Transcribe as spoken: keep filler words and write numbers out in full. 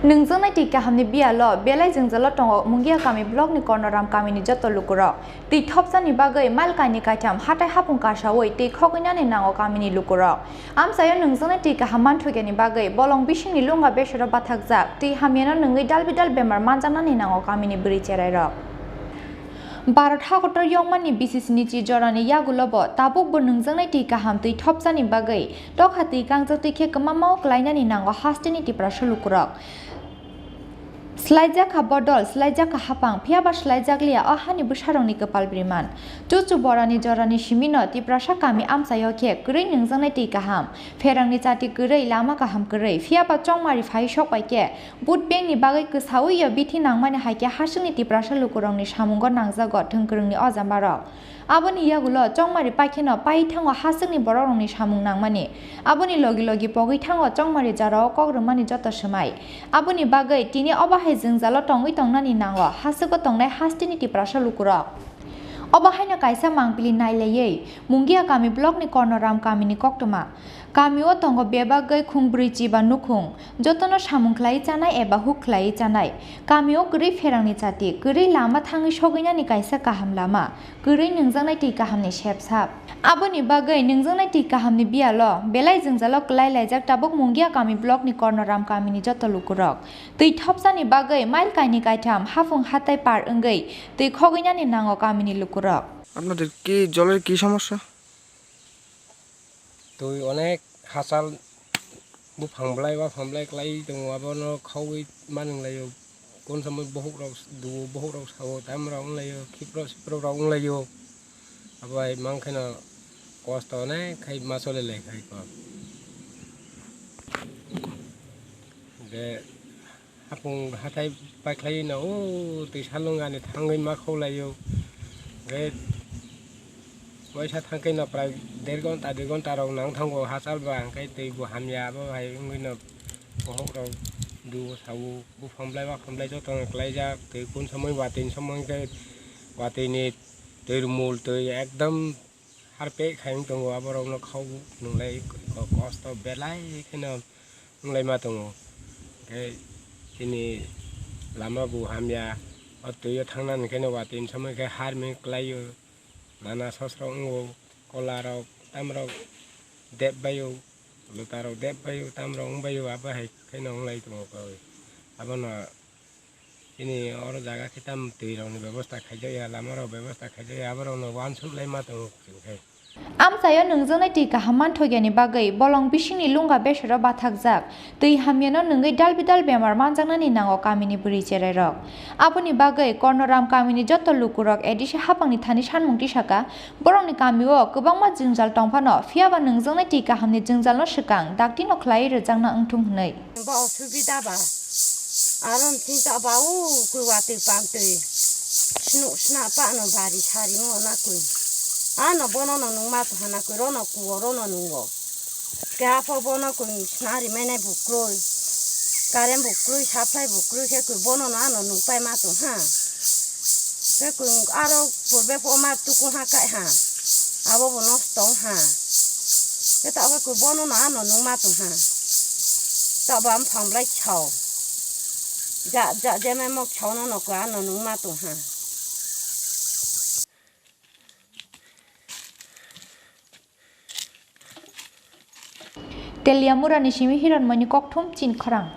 Nwngjaknai twi kahamni biyalo belai jwngjalo tongo Mungia kami blockni Kornoram kamini joto lukurok. Twi thopjani bagwi mile kainwi kaitham hatai hapung kasaui twi khogwinani nango kamini lukurok. Amchaio nwngjaknai twi kaham manthokyani bagwi bolong bisingni lunga besero bathakjak twi hamyano nwngwi dalbidal bemar manjaknani nango kamini bwrwi cherairok. Bharat hakotor yongmani B C C ni chi jorani yagulo bo tabuk bo nwngjaknai twi kaham twi thopjani bagwi tokha twi kangjak twi khe kwmamao klainani nango hasteni Tiprasa lukurok. Swlaijakha bodol, swlaijakha hapang, phiyaba swlaijakliya o hani bwsarokni kwpal briman. Chuchu borani jorani simino Tiprasa kami amchaio khe kwrwi nwngjaknai twi kaham, pherangni chati kwrwi, lama kaham kwrwi, phiyaba chongmari phai sokbai khe, Vote bankni bagwi kwsaui-o bithi nangmani hai khe hasingni Tiprasa lukurokni samungo nangjago thwngkwrwngni o jambarok. Aboni yagulo chongmari paikheno pai thango hasingni borokrokni samung nangmani. Aboni logi logi pogwi thango chongmari jarao kok rwmani joto swmai. Aboni bagwi tini obo hai jwngjalo tongwi tongnani nango hasigo tongnai hasteni Tiprasa lukurok. Obo haino kaisa mangpili nailaiwi Mungia kami blockni Kornoram kamini koktwma. Kamio tongo bebagwi khungbrwi chiba nukhung, jotono samung khlaiwi chanai eba huk khlaiwi chanai. Kamio kwrwi pherangni chati, kwrwi lama thangwi sogwinani kaisa kaham lama, kwrwi nwngjaknai twi kahamni sepsap. Aboni bagwi nwngjaknai twi kahamni biyalo belai jwngjalo kwlai laijak tabuk Mungia kami blockni Kornoram kamini joto lukurok. Twi thopjani bagwi mile kainwi kaitham hapung hatai par wngwi twi khogwinani nango kamini lukurok. আপনাদের কি জলের কি সমস্যা? Twi onek hachal buphang blai waphang blai klai tongo, abono khogwi manwng laio. Kun samwi bohok rok duo, bohok rok sao, tam rok wng laio, khiprok siprok rok wng laio. Abo hai mang kheno kosto onek khai ma chole lai khai kok. De hapung hatai paikhlai no o twi salung ani thangwi ma kholaio. Hwnkhe waisa thangkhe no prai der gonta dui gonta rok nang thango hachal ba, hwnkhe twi bo hamya abo hai wngwi no bohok rok duo sao buphang blai waphang blai joto no klaijak. Twi kun somoi watwi ni somoi hwnkhe watwi ni twi rwmul twi ekdom harpek hai wng tongo, aborokno khao nunglai ko-, kosto belai kheno wnglaima tongo. Hwnkhe chini lama bo hamya, o twi o thangnani hwnkhe no watwi ni somoi khe harming kwlaio, nana sosrok wngo, kola rok tamrok dep baio, luta rok dep baio, tamrok wng baio, abo hai kheno wnglai tongo koi. Abono Chini oro jaga khe tam twi rokni bebosta khaijak ya, lama rok bebosta khaijak ya, aborok no uansuk lai ma tongo chwng khe. Amchaio nwngjaknai twi kaham manthokyani bagwi bolong bisingni lunga besero bathakjak, twi hamyano nwngwi dalbidal bemar manjaknani nango kamini bwrwi cherairok. Aboni bagwi Kornoram kamini joto lukurok A D C hapangni thani sanmung tisaka, Borokni kamio kwbangma jwngjal tongphano, phiyaba nwngjaknai twi kahamni jwngjalno swkang daktino khlaiwi rwjakna wngthung hwnwi. Ba osubida ba. Aro mching ta ba o kwi watwi paktwi. Snu sna pa no bari sari ngo na kwi. Ano bono no nungma to hana kwi, rono kuo, rono nungo. Keha pho bono kwi sna rimai nai bukroi. Current bukroi, supply bukroi khe kwi bono no ano nungpai ma tong ha. Khe kwi aro purbe pho ma tuku ha kai ha. Abo bo nosto wng ha. Khe ta khe kwi bono no ano nungma tong ha. Ta ba mphang blai chao. Ja, ja, jemai mok chao no no kwi ano nungma tong ha. Teliamurani simi Hiranmoini kokthum chin khorang.